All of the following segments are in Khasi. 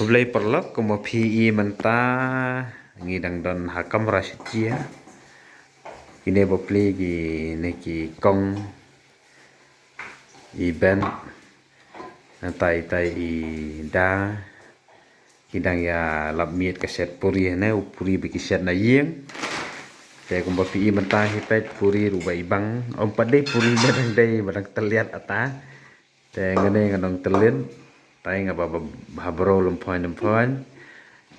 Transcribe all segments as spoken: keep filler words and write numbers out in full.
Khublei paralok, kumba phi i mynta ngi dang don ha kamra sha jia. Kine bapli kine ki kong i Ben, nangta itai i Da. Ki dang ïa lap miet ka shet puri ne, u puri ba ki shet na ïing. Te kumba phi i mynta hi peit puri ruh ba i bang. Ym pat dei puri ba dang dei, ba dang tylliat ata. Te ngane nga nong tylliat. Tai nga ba, ba, ba bro lum phoin lum phoin.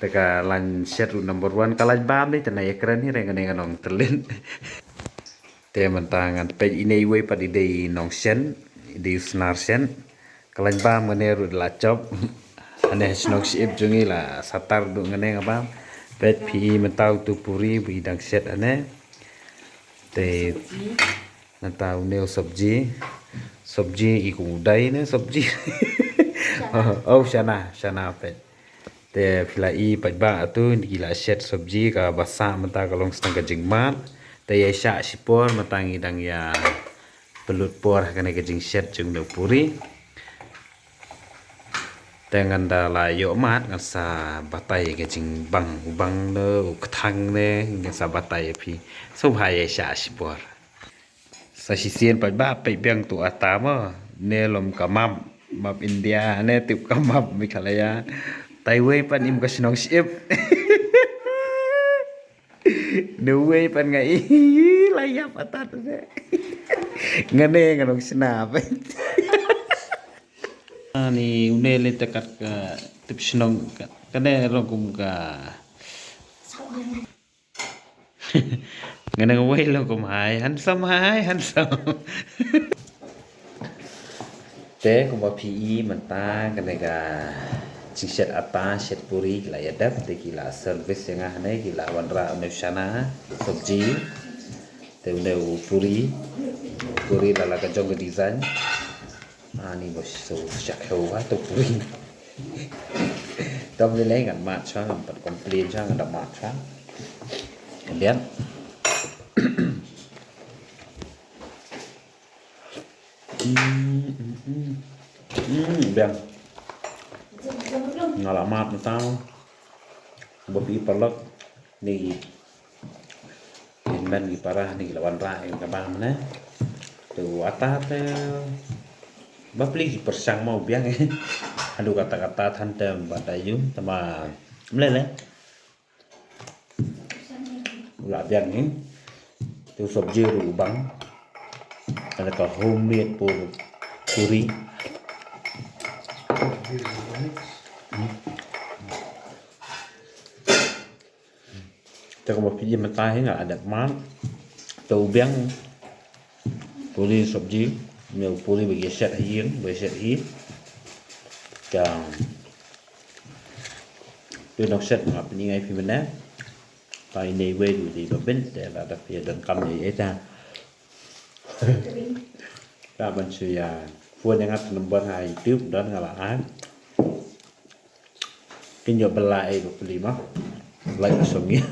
Te ka lain shet ruh number one, ka lain bam dei te na ïa kren hi re, ngane nga nong tylliat. Te mynta ngan peit ine iwei pat i dei nong shen, i dei u snar shen. Ka lain bam ngane ruh la chop. Ane shnong Ship jong ngi la satar duh ngane nga bam. Peit phi i mynta utu puri ba i dang shet ane. Te nangta une u sabji. Sabji i kum u dai ne sabji. Oh, shana, shana peit. Te phi la i paidbah, atu ki la shet sabji kaba sah mynta ka long sdang ka jingmad. Te ïa shah shipor mynta ngi dang ïa pynlut por ha kane ka jingshet jong une u puri. Te ngan da la ïoh mad ngan sa batai ka jingbang, u bang ne u kthang ne ngan sa batai ïa phi. So bha ïa shah shipor. Sa shisien paidbah peit biang tu ata mo. Ne lum ka map, map India, ne tip ka map Meghalaya. Tai wei pat im ka shnong Ship. Ne wei pat nga i la ïap ata tu se. Ngane nga nong sna peit. Ani une le te kat ka tip shnong ka, kane rong kum ka. Ngane nga wei long kum hai handsome, hai handsome. Te kumba phi i mynta kane ka jingshet ata shet puri ki la ïa dep, te ki la service ïa nga hane, ki la wanrah une u shana sabji. Te une u puri, puri la la ka jong ka design. Ani bos so shak heu ha tu puri. Tom ni lei ngan mat sha, ngan pat complain sha, ngan da mat sha. Kemudian. Hmm, hmm, hmm. Hmm, biang. Nga la mat mynta. Ba phi paralok ni. Kin ban ki para ni ki la wanrah ïa ka bam ne. Tu ata te bapli ki pyrshang mo biang. Haduh katta katta than te ba da ïoh te ba mlele. La biang ni. Tu sabji ruh bang. Ada ka homemade pu-, puri. Te kumba phi i mynta hi nga la dep mat. Te u biang puri sabji, ne u puri ba ïa shet ha ïing, ba ïa shet hi. Te u nong shet nga pyni ïa phi mynne. Te ine iwei ruh dei ba bun te la dep ïa donkam ïa ita. Ka ban shu ïa phone ïa nga ka number ha YouTube don nga la ai. Kin ïoh bylla ei ba pli ma. Lai ka song ïa.